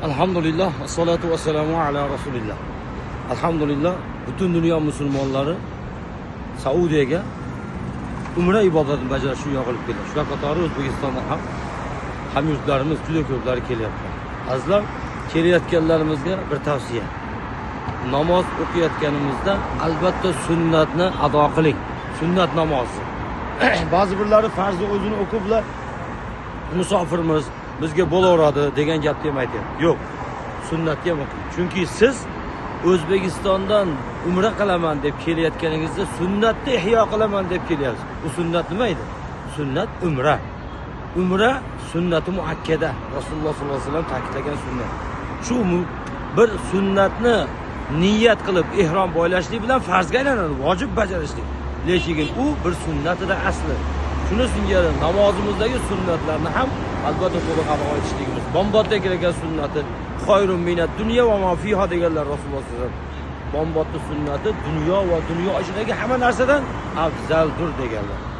Alhamdulillah, assalatu vassalamu ala rasulillah. Alhamdulillah, butun dunyo musulmonlari Saudiyaga umra ibodatini bajarish uchun yog'ilib keladi. Shular qatori O'zbekistondan ham hamyurtlarimiz juda ko'plari kelyapti. Azizlar, kelayotganlarimizga bir tavsiya. Namoz o'qiyotganimizda albatta sunnatni ado qiling. Sunnat namozi. Ba'zi birlari farzni o'zini o'qiblar, musofirmiz, bizga bo'laveradi degan gapni ham aytyapti. Yo'q, sunnatga ham o'qing. Chunki siz O'zbekistondan umra qilaman deb kelayotganingizda sunnatni ihyo qilaman deb kelyapsiz. Bu sunnat nima edi? Sunnat umra. Umra sunnati muakkada. Rasululloh sollallohu alayhi vasallam ta'kidlagan sunnat. Shu bir sunnatni niyat qilib ihrom boylashlik bilan farzga aylanadi, vojib bajarishlik. Lekin u bir sunnatida asli. Shuni singari namozimizdagi sunnatlarni ham albatta to'liq ado etishligimiz. Bomdodda kelgan sunnati xoyrun minat dunyo va ma fiha deganlar Rasululloh sollallohu alayhi vasallam. Bomdodni sunnati dunyo va dunyo ichidagi hamma narsadan afzaldir deganlar.